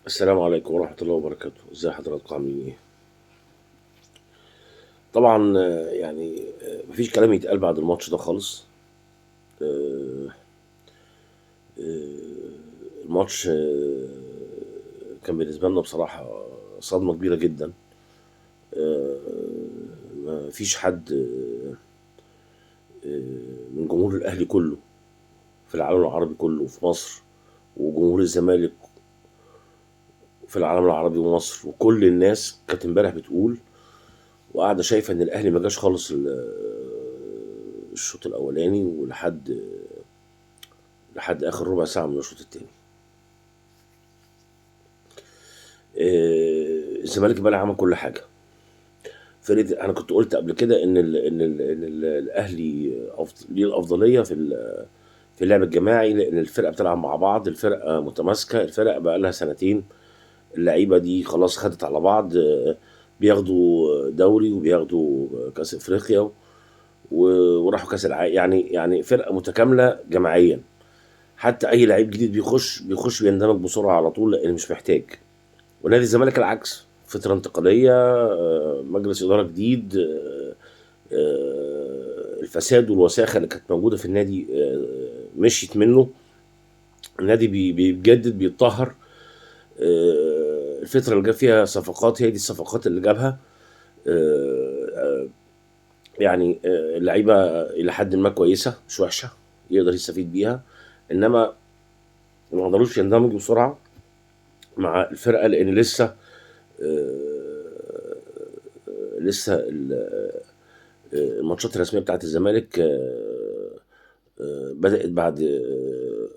السلام عليكم ورحمة الله وبركاته. ازي حضراتكم عاملين ايه؟ طبعا يعني مفيش كلام يتقال بعد الماتش ده خالص. الماتش كان بالنسبة لنا بصراحة صدمة كبيرة جدا. مفيش حد من جمهور الأهلي كله في العالم العربي كله وفي مصر، وجمهور الزمالك في العالم العربي ومصر، وكل الناس كانت امبارح بتقول وقاعدة شايفه ان الاهلي ما جاش خالص الشوط الاولاني ولحد اخر ربع ساعة من الشوط الثاني. الزمالك بقى عمل كل حاجة. فرقه، انا كنت قلت قبل كده ان ال ان ال ان ال الاهلي ليه الافضلية في اللعب الجماعي، لان الفرقة بتلعب مع بعض، الفرقة متماسكة، الفرقة بقى لها سنتين، اللعيبة دي خلاص خدت على بعض، بياخدوا دوري وبياخدوا كاس افريقيا وراحوا كاس العالم، يعني فرقه متكاملة جماعيا. حتى اي لعيب جديد بيخش بيندمج بسرعة على طول لان مش محتاج. ونادي الزمالك العكس، فترة انتقالية، مجلس ادارة جديد، الفساد والوساخه اللي كانت موجودة في النادي مشيت منه، النادي بيتجدد بيتطهر. الفترة اللي جاب فيها صفقات هي دي الصفقات اللي جابها، يعني اللعيبة الى حد ما كويسة مش وحشة يقدر يستفيد بيها، انما ما قدروش يندمجوا بسرعة مع الفرقة لان لسه الماتشات الرسمية بتاعت الزمالك بدات بعد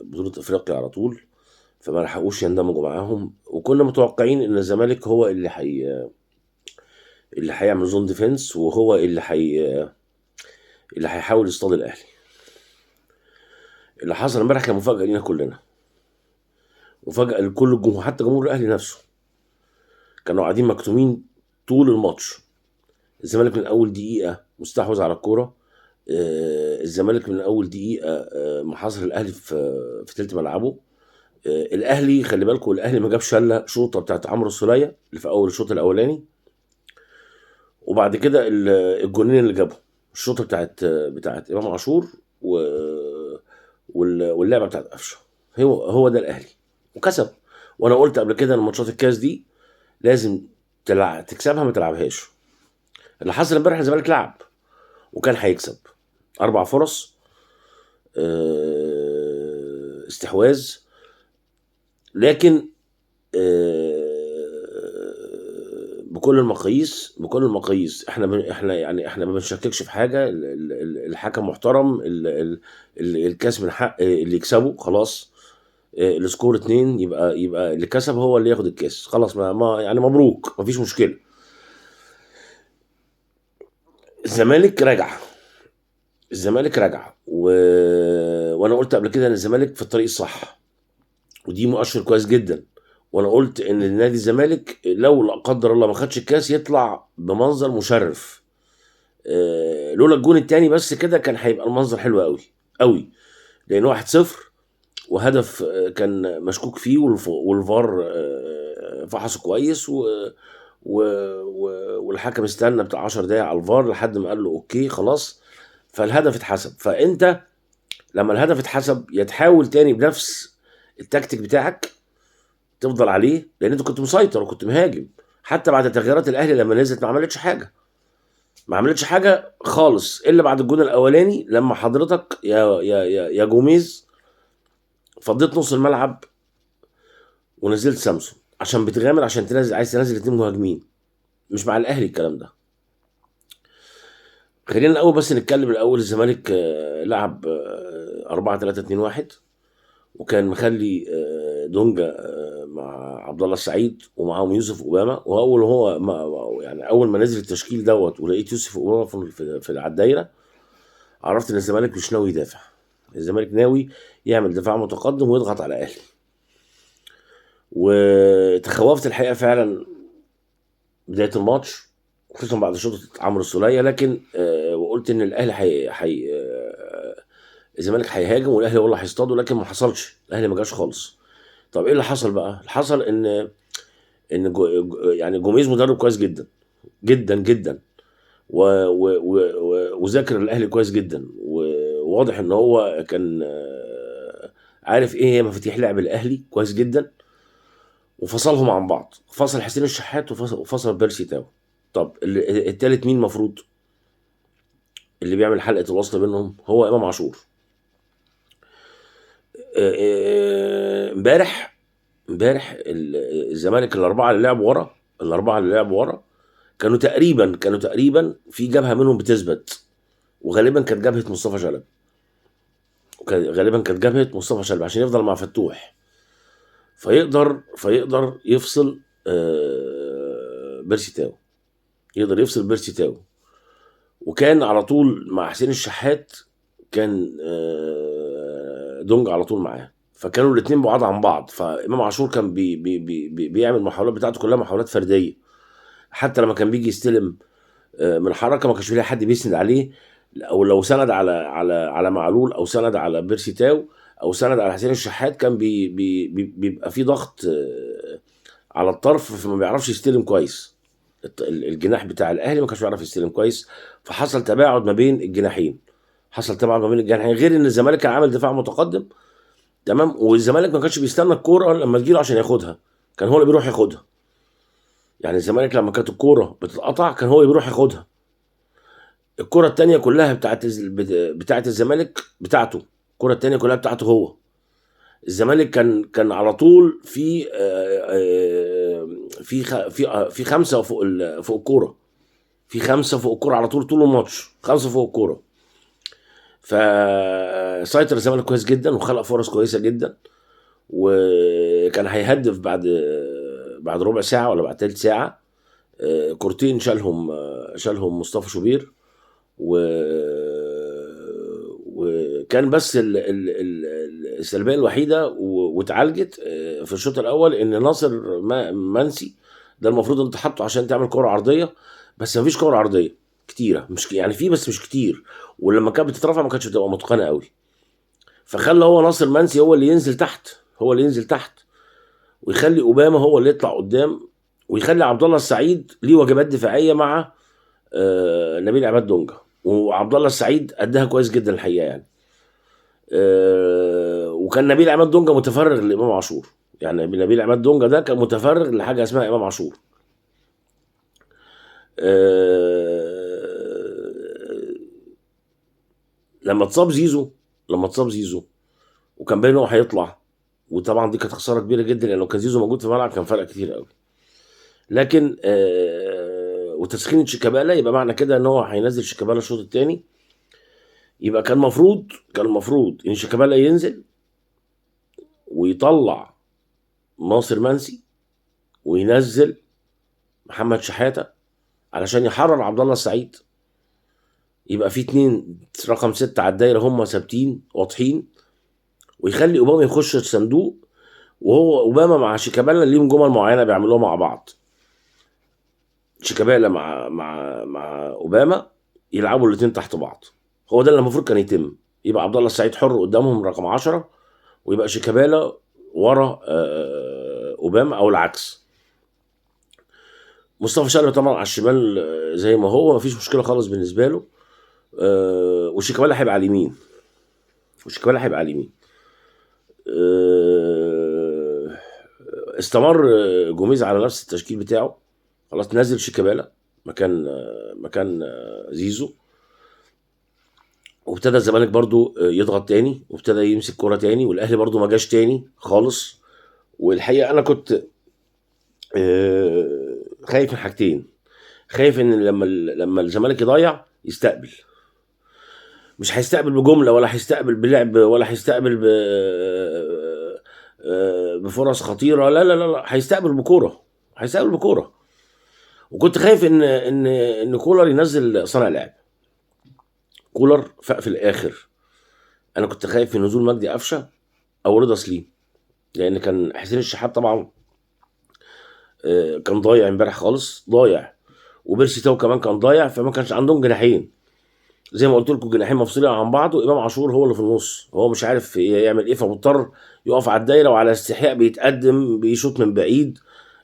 بطوله افريقيا على طول، فما لحقوش يندمجوا معاهم. وكنا متوقعين ان الزمالك هو اللي هيعمل zone defense، وهو اللي هيحاول يصطاد الاهلي. اللي حصل امبارح كان مفاجاة لينا كلنا، مفاجاة لكل الجمهور، حتى جمهور الاهلي نفسه كانوا قاعدين مكتومين طول الماتش. الزمالك من اول دقيقة مستحوذ على الكورة، الزمالك من اول دقيقة محاصر الاهلي في ثلث ملعبه. الاهلي خلي بالكم، الاهلي ما جابش الا شوطه بتاعت عمرو السوليه اللي في اول الشوط الاولاني، وبعد كده الجونين اللي جابهم الشوطه بتاعت امام عاشور واللعبة بتاعت قفشه. هو ده الاهلي وكسب. وانا قلت قبل كده ان ماتشات الكاس دي لازم تكسبها ما تلعبهاش. اللي حصل امبارح الزمالك لعب وكان هيكسب، 4 فرص، استحواذ، لكن بكل المقاييس احنا يعني احنا ما بنشككش في حاجة. الحكم محترم، الكاس من حق اللي يكسبه، خلاص. ال score 2، يبقى اللي كسب هو اللي ياخد الكاس، خلاص. ما يعني مبروك، مفيش مشكلة. الزمالك رجع، وانا قلت قبل كده ان الزمالك في الطريق الصح، ودي مؤشر كويس جدا. وانا قلت ان النادي الزمالك لو لا قدر الله ما خدش الكاس يطلع بمنظر مشرف. لولا الجون الثاني بس كده كان هيبقى المنظر حلو قوي قوي، لان 1-0 وهدف كان مشكوك فيه، والفار فحصه كويس، والحكم استنى بتاع 10 دقايق على الفار لحد ما قال له okay خلاص، فالهدف اتحسب. فانت لما الهدف اتحسب يتحاول تاني بنفس التكتيك بتاعك تفضل عليه، لان انت كنت مسيطر وكنت مهاجم. حتى بعد تغييرات الاهلي لما نزلت ما عملتش حاجة خالص، الا بعد الجون الاولاني لما حضرتك يا يا يا, يا جوميز فضيت نص الملعب ونزلت سامسون عشان بتغامر، عشان تنزل، عايز تنزل 2 مهاجمين. مش مع الاهلي الكلام ده. خلينا الاول بس نتكلم الاول. الزمالك لعب 4-3-2-1، وكان مخلي دونجا مع عبد الله السعيد ومعاهم يوسف اوباما. واول هو ما يعني اول ما نزل التشكيل دوت ولقيت يوسف اوباما في على الدايرة، عرفت ان الزمالك مش ناوي يدافع. الزمالك ناوي يعمل دفاع متقدم ويضغط على الاهلي. وتخوفت الحقيقة فعلا بداية الماتش، خصوصا بعد شوطه عمرو السوليه، لكن وقلت ان الاهلي الزمالك هيهاجم والاهلي هو اللي هيصطاده، لكن ما حصلش. الاهلي ما جاش خالص. طب ايه اللي حصل بقى؟ اللي حصل ان يعني جوميز مدرب كويس جدا جدا جدا، وذاكر الاهلي كويس جدا، وواضح ان هو كان عارف ايه هي مفاتيح لعب الاهلي كويس جدا، وفصلهم عن بعض، فصل حسين الشحات وفصل بيرسي تاو. طب التالت مين المفروض اللي بيعمل حلقة الوصل بينهم؟ هو امام عاشور. امبارح الزمالك الاربعة اللي لعبوا ورا، الاربعة اللي لعبوا ورا كانوا تقريبا في جبهة منهم بتثبت، وغالبا كانت جبهة مصطفى شلبي، غالبا كانت جبهة مصطفى شلبي عشان يفضل مع فتوح، فيقدر يفصل بيرسي تاو، يقدر يفصل بيرسي تاو. وكان على طول مع حسين الشحات، كان دونج على طول معاه، فكانوا الاثنين بعاد عن بعض. فامام عاشور كان بي بي بي بيعمل المحاولات بتاعته كلها محاولات فردية، حتى لما كان بيجي يستلم من حركة ما كانش بيلاقي حد بيسند عليه، او لو سند على على على معلول او سند على بيرسي تاو او سند على حسين الشحات، كان بي بي بيبقى في ضغط على الطرف، فما بيعرفش يستلم كويس. الجناح بتاع الاهلي ما كانش بيعرف يستلم كويس، فحصل تباعد ما بين الجناحين، حصل تباعد ما بين الجناحين، غير ان الزمالك كان عامل دفاع متقدم تمام، والزمالك ما كانش بيستنى الكورة لما تجيله عشان ياخدها، كان هو اللي بيروح ياخدها. يعني الزمالك لما كانت الكورة بتتقطع كان هو اللي بيروح ياخدها. الكورة الثانية كلها بتاعت الزمالك بتاعته، الكورة الثانية كلها بتاعته هو. الزمالك كان على طول في في في خمسة فوق فوق الكورة، في خمسة فوق الكورة على طول، طول الماتش خمسة فوق الكورة. فسيطر الزمالك كويس جدا وخلق فرص كويسة جدا، وكان هيهدف بعد ربع ساعة ولا بعد تلت ساعة. كورتين شالهم مصطفى شوبير، وكان بس السلبية الوحيدة واتعالجت في الشوط الاول ان ناصر منسي ده المفروض انت حاطه عشان تعمل كره عرضية، بس مفيش كره عرضية كتيرة، مش يعني في بس مش كتير، ولما كانت بتترفع ما كانتش بتبقى متقنة قوي. فخلى هو ناصر منسي هو اللي ينزل تحت، هو اللي ينزل تحت، ويخلي اوباما هو اللي يطلع قدام، ويخلي عبد الله السعيد ليه واجبات دفاعية مع نبيل عماد دونجا. وعبد الله السعيد اداها كويس جدا الحقيقة يعني. وكان نبيل عماد دونجا متفرغ لامام عاشور، يعني نبيل عماد دونجا ده كان متفرغ لحاجة اسمها امام عاشور. لما اتصاب زيزو، وكان باين ان هو هيطلع، وطبعا دي كانت خسارة كبيرة جدا، لان لو كان زيزو موجود في الملعب كان فرق كتير قوي. لكن وتسخينه شيكابالا، يبقى معنى كده ان هو هينزل شيكابالا الشوط الثاني. يبقى كان المفروض ان شيكابالا ينزل ويطلع ناصر منسي وينزل محمد شحاته علشان يحرر عبد الله السعيد. يبقى في 2 رقم 6 على الدايرة هم ثابتين واضحين، ويخلي اوباما يخش الصندوق، وهو اوباما مع شيكابالا ليهم جمل معينة بيعملوها مع بعض. شيكابالا مع مع مع اوباما يلعبوا الاثنين تحت بعض، هو ده اللي المفروض كان يتم. يبقى عبد الله السعيد حر قدامهم رقم 10، ويبقى شيكابالا ورا اوباما او العكس. مصطفى شلبي طبعا على الشمال زي ما هو، مفيش مشكلة خالص بالنسبة له. وشيكابالا هيبقى على اليمين، وشيكابالا هيبقى على اليمين. استمر جوميز على نفس التشكيل بتاعه، خلاص نزل شيكابالا مكان زيزو، وابتدى الزمالك برضو يضغط تاني، وابتدى يمسك كرة تاني، والاهلي برضو ما جاش تاني خالص. والحقيقة انا كنت خايف من حاجتين، خايف ان لما الزمالك يضيع يستقبل، مش هيستقبل بجملة ولا هيستقبل بلعب ولا هيستقبل بفرص خطيرة، لا لا لا لا، هيستقبل بكوره، هيستقبل بكوره. وكنت خايف ان ان ان كولر ينزل صانع لعب. كولر في الاخر انا كنت خايف من نزول مجدي قفشه او رضا سليم، لان كان حسين الشحات طبعا كان ضايع امبارح خالص، ضايع، وبيرسي تاو كمان كان ضايع، فما كانش عندهم جناحين. زي ما قلت لكم جناحين مفصولين عن بعض، وامام عاشور هو اللي في النص، هو مش عارف يعمل ايه، فمضطر يقف على الدايرة وعلى استحياء بيتقدم بيشوط من بعيد،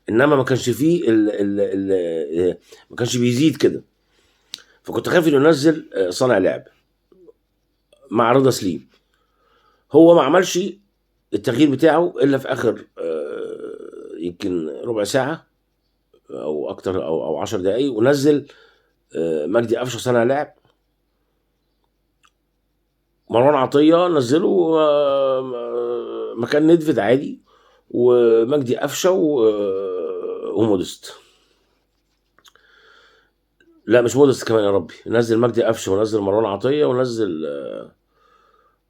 انما ما كانش فيه ال ال ال ما كانش بيزيد كده. فكنت خايف انه ينزل صانع لعب مع رضا سليم. هو ما عملش التغيير بتاعه الا في اخر يمكن ربع ساعة او اكتر او 10 دقائق، ونزل مجدي قفشه صانع لعب، مروان عطية نزله مكان ندفد عادي، ومجدي قفشه ومودست. لا مش مودست كمان يا ربي، نزل مجدي قفشه ونزل مروان عطية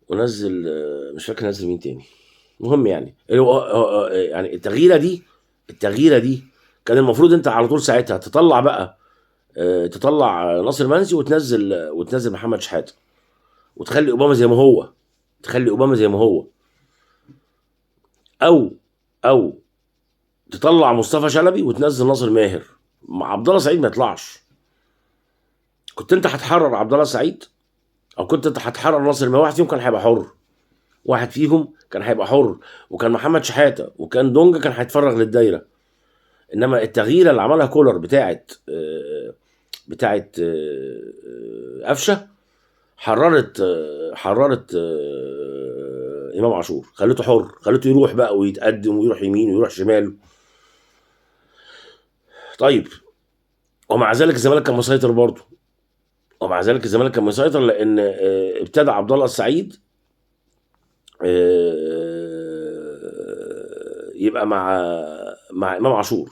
ونزل مش فاكر نزل مين تاني. المهم يعني يعني التغييره دي كان المفروض انت على طول ساعتها تطلع بقى، تطلع ناصر منسي وتنزل محمد شحاته، وتخلي اوباما زي ما هو، تخلي اوباما زي ما هو، او تطلع مصطفى شلبي وتنزل ناصر ماهر. مع عبد الله سعيد ما يطلعش. كنت انت هتحرر عبد الله سعيد او كنت انت هتحرر ناصر ماهر، واحد فيهم كان هيبقى حر، واحد فيهم كان هيبقى حر، وكان محمد شحاته وكان دونجا كان هيتفرغ للدايره. انما التغييره اللي عملها كولر بتاعت قفشه حررت امام عاشور، خليته حر، خليته يروح بقى ويتقدم ويروح يمين ويروح شمال. طيب ومع ذلك الزمالك كان مسيطر برضه، ومع ذلك الزمالك كان مسيطر، لان ابتدى عبد الله السعيد يبقى مع امام عاشور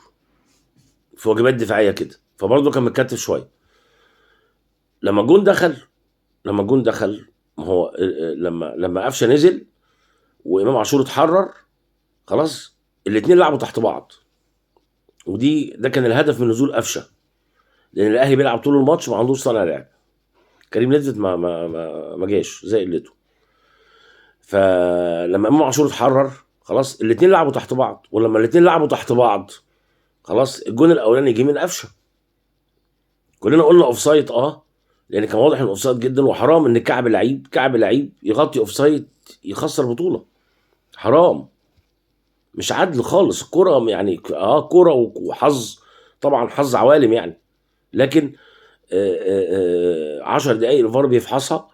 في واجبات دفاعية كده، فبرضه كان متكتف شوية. لما الجون دخل ما هو لما قفشه نزل وامام عاشور اتحرر خلاص، الاثنين لعبوا تحت بعض، ودي ده كان الهدف من نزول قفشه، لان الاهلي بيلعب طول الماتش ما عندوش صانع لعب. كريم ندفد ما ما ما, ما جاش زي قلته. فلما امام عاشور اتحرر خلاص الاثنين لعبوا تحت بعض، ولما الاثنين لعبوا تحت بعض خلاص الجون الاولاني جه من قفشه. كلنا قلنا offside، لان كان واضح انه offside جدا، وحرام ان كعب لعيب يغطي offside يخسر بطوله، حرام، مش عدل خالص. الكورة يعني كورة وحظ، طبعا حظ عوالم يعني، لكن 10 دقايق الفار بيفحصها،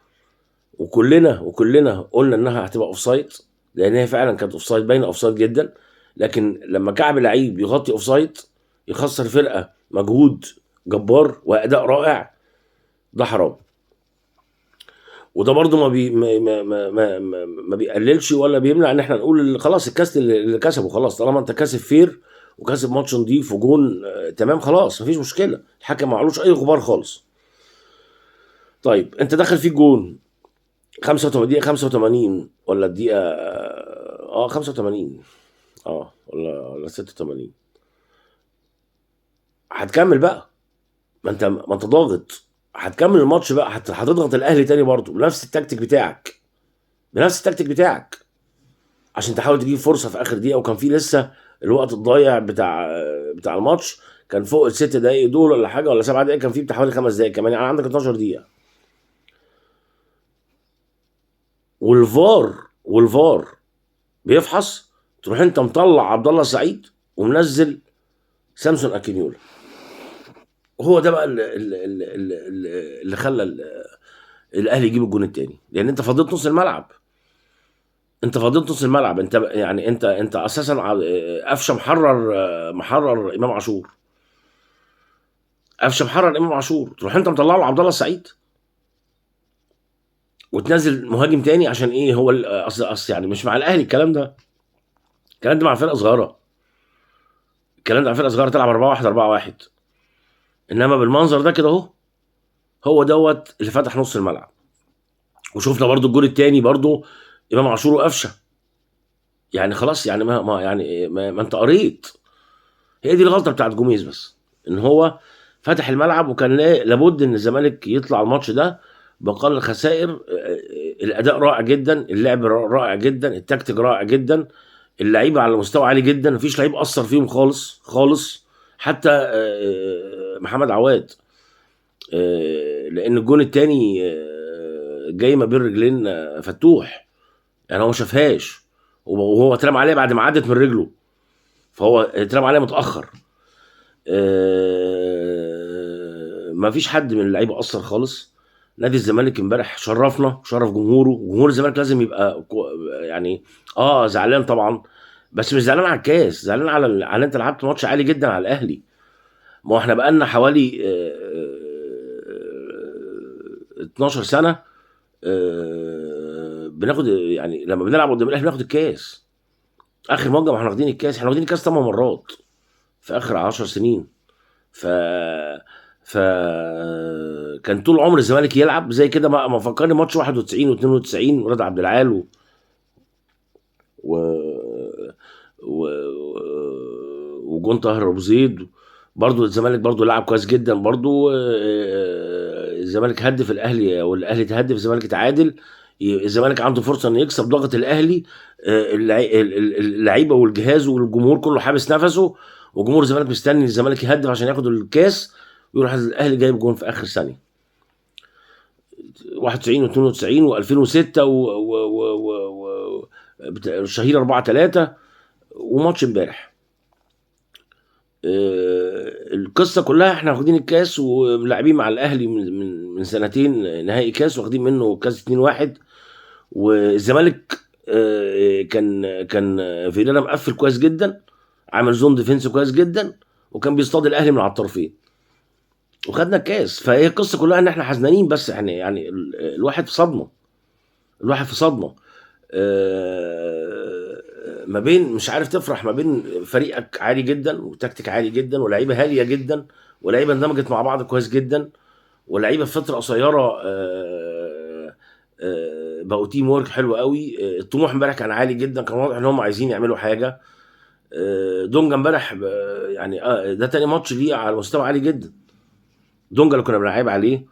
وكلنا قلنا انها هتبقى offside، لان هي فعلا كانت offside، باينة offside جدا. لكن لما كعب لعيب يغطي offside يخسر فرقه مجهود جبار واداء رائع، ده حرام. وده برضو ما بي ما ما ما ما, ما بيقللش ولا بيمنع ان احنا نقول خلاص الكاس اللي كسبه خلاص، طالما انت كاسب fair وكاسب ماتش نضيف وجون تمام خلاص مفيش مشكلة، الحكم ما علوش اي غبار خالص. طيب انت دخل فيك جون 85 دقيقة، 85 ولا الدقيقة 85 ولا 86، هتكمل بقى، ما انت ضاغط، هتكمل الماتش بقى، هتضغط الاهلي تاني برضه بنفس التكتيك بتاعك، بنفس التكتيك بتاعك، عشان تحاول تجيب فرصة في اخر دقيقة. وكان في لسه الوقت الضايع بتاع الماتش كان فوق ال6 دقايق دول ولا حاجة، ولا 7 دقايق، كان في بتاع حوالي 5 دقايق كمان، يعني عندك 12 دقيقة. والفار بيفحص، تروح انت مطلع عبد الله سعيد ومنزل سامسون اكينيولا. هو ده بقى اللي خلى الاهلي يجيب الجون الثاني، لان انت فضيت نص الملعب، انت فضيت نص الملعب، انت يعني انت اساسا قفشه محرر امام عاشور، قفشه محرر امام عاشور، تروح انت مطلع له عبد الله السعيد وتنزل مهاجم تاني عشان ايه؟ هو اصل يعني مش مع الاهلي الكلام ده، الكلام ده مع فرقه صغيرة، الكلام ده مع فرقه صغيرة تلعب 4-1 4-1، انما بالمنظر ده كده اهو، هو دوت اللي فتح نص الملعب. وشفنا برضو الجول التاني برضو امام عاشور وقفشه، يعني خلاص يعني ما يعني ما انت قريت. هي دي الغلطة بتاعت جوميز، بس ان هو فتح الملعب، وكان لابد ان الزمالك يطلع الماتش ده باقل الخسائر. الاداء رائع جدا، اللعب رائع جدا، التكتيك رائع جدا، اللعيبة على مستوى عالي جدا، مفيش لعيب اثر فيهم خالص خالص، حتى محمد عواد لان الجون الثاني جاي ما بين رجلين فتوح، يعني هو ما شافهاش وهو اترمى عليه بعد ما عدت من رجله، فهو اترمى عليه متاخر. ما فيش حد من اللعيبة اثر خالص. نادي الزمالك امبارح شرفنا، شرف جمهوره، وجمهور الزمالك لازم يبقى يعني زعلان طبعا، بس مش زعلان على الكاس، زعلان على انت لعبت ماتش عالي جدا على الاهلي. ما هو احنا بقالنا حوالي 12 سنة بناخد، يعني لما بنلعب قدام الاهلي بناخد الكاس. اخر مواجهة ما احنا واخدين الكاس، احنا واخدين الكاس 8 مرات في اخر 10 سنين. ف كان طول عمر الزمالك يلعب زي كده. ما فكرني ماتش 91 و92 ورضا عبد العال و وجون طاهر ابو زيد. برضو الزمالك برضو لعب كويس جدا، برضو الزمالك هدف الاهلي والاهلي تهدف، الزمالك اتعادل، الزمالك عنده فرصة انه يكسب، ضغط الاهلي، اللعيبة والجهاز والجمهور كله حابس نفسه، وجمهور الزمالك مستني الزمالك يهدف عشان ياخد الكاس، ويروح الاهلي جايب جون في اخر ثانية. 91 و92 و2006 الشهير 4-3 وماتش امبارح. القصة كلها احنا واخدين الكاس ولاعبين مع الاهلي من سنتين نهائي كاس، واخدين منه كاس 2-1. والزمالك كان فيريرا مقفل كويس جدا، عامل zone defense كويس جدا، وكان بيصطاد الاهلي من على الطرفين، وخدنا الكاس. فهي القصة كلها ان احنا حزنانين، بس يعني الواحد في صدمة، الواحد في صدمة، ما بين مش عارف تفرح، ما بين فريقك عالي جدا وتكتيك عالي جدا ولاعيبه هاليه جدا ولاعيبه اندمجت مع بعض كويس جدا ولاعيبه في فترة قصيرة بقوا team work حلو قوي. الطموح امبارح كان عالي جدا، كان واضح ان هم عايزين يعملوا حاجة. دونجا امبارح يعني ده تاني ماتش ليه على مستوى عالي جدا. دونجا اللي كنا بنلعب عليه،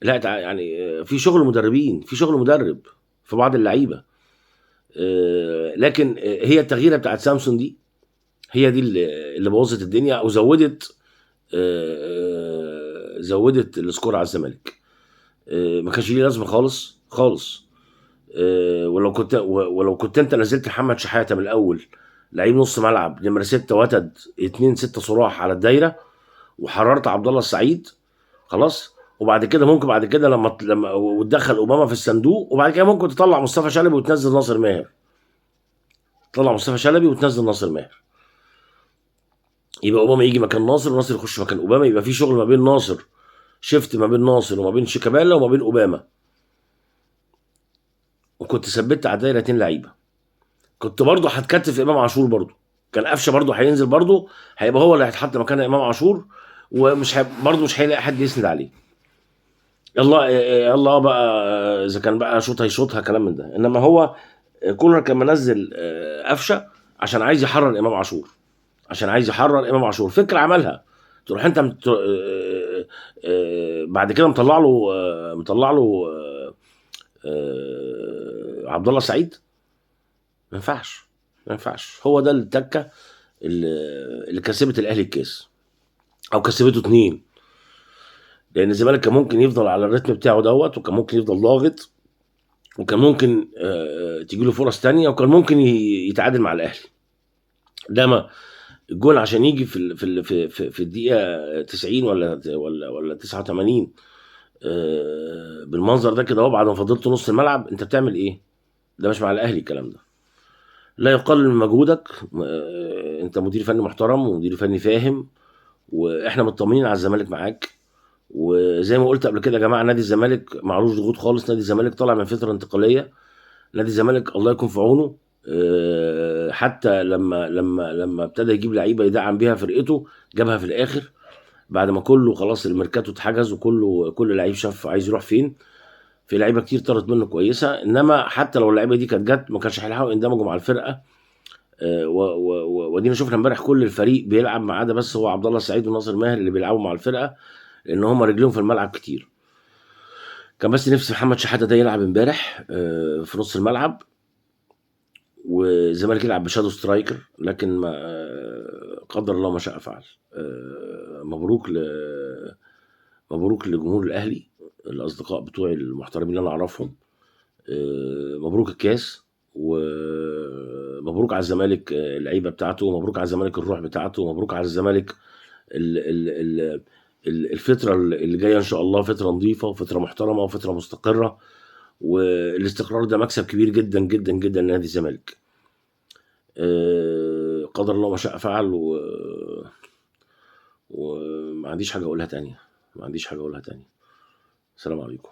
لا يعني في شغل مدربين، في شغل مدرب في بعض اللعيبة، لكن هي التغييره بتاعت سامسون دي هي دي اللي بوظت الدنيا، او زودت ال score على الزمالك. ما كانش ليه لازمه خالص خالص. ولو كنت انت نزلت محمد شحاته من الاول، لعيب نص ملعب نمره 6 وتد 2-6 صراح على الدايرة، وحررت عبد الله السعيد خلاص، وبعد كده ممكن بعد كده لما وتدخل اوباما في الصندوق، وبعد كده ممكن تطلع مصطفى شلبي وتنزل ناصر ماهر، تطلع مصطفى شلبي وتنزل ناصر ماهر، يبقى اوباما يجي مكان ناصر وناصر يخش مكان اوباما، يبقى في شغل ما بين ناصر، shift ما بين ناصر وما بين شيكابالا وما بين اوباما. وكنت ثبت على الدايرة 2 لعيبة، كنت برضه هتكتف امام عاشور، برضه كان قفشه برضه هينزل، برضه هيبقى هو اللي هيتحط مكان امام عاشور، ومش برضه مش هيلاقي حد يسند عليه. يلا يلا بقى اذا كان بقى شوط هيشوطها كلام من ده. انما هو كولر كان منزل قفشه عشان عايز يحرر امام عاشور، عشان عايز يحرر امام عاشور، فكرة عملها. تروح انت بعد كده مطلع له عبد الله سعيد. ما ينفعش، ما ينفعش. هو ده التكه اللي كسبت الاهلي الكاس، او كسبته 2، لان الزمالك كان ممكن يفضل على الريتم بتاعه دوت، وكان ممكن يفضل ضاغط، وكان ممكن تيجي له فرص تانية، وكان ممكن يتعادل مع الاهلي. ده ما الجول عشان يجي في في في في الدقيقة 90 ولا 89 بالمنظر ده كده اهو، بعد ما فضلت نص الملعب، انت بتعمل ايه؟ ده مش مع الاهلي الكلام ده. لا يقلل من مجهودك، انت مدير فني محترم ومدير فني فاهم، واحنا مطمنين على الزمالك معاك. وزي ما قلت قبل كده يا جماعة، نادي الزمالك معلوش ضغوط خالص، نادي الزمالك طالع من فترة انتقالية، نادي الزمالك الله يكون في عونه. حتى لما لما لما ابتدى يجيب لعيبة يدعم بيها فرقته، جابها في الاخر بعد ما كله خلاص الميركاتو اتحجز، وكله كل لعيب شاف عايز يروح فين. في لعيبة كتير طارت منه كويسة، انما حتى لو اللعيبة دي كانت جت ما كانش هيلحقوا يندمجوا مع الفرقة. ودينا شفنا امبارح كل الفريق بيلعب ما عدا بس هو عبد الله السعيد وناصر ماهر اللي بيلعبوا مع الفرقة، لان هم رجليهم في الملعب كتير. كان بس نفسي محمد شحاته ده يلعب امبارح في نص الملعب، والزمالك يلعب ب shadow striker، لكن ما قدر الله ما شاء فعل. مبروك لجمهور الاهلي، الاصدقاء بتوعي المحترمين اللي انا اعرفهم. مبروك الكاس، ومبروك على الزمالك اللعيبة بتاعته، مبروك على الزمالك الروح بتاعته، مبروك على الزمالك ال ال ال الفترة اللي جاية ان شاء الله، فترة نظيفة وفترة محترمه وفترة مستقره، والاستقرار ده مكسب كبير جدا جدا جدا لنادي الزمالك. قدر الله ما شاء فعل، وما عنديش حاجة اقولها تانية، ما عنديش حاجة اقولها تانية. السلام عليكم.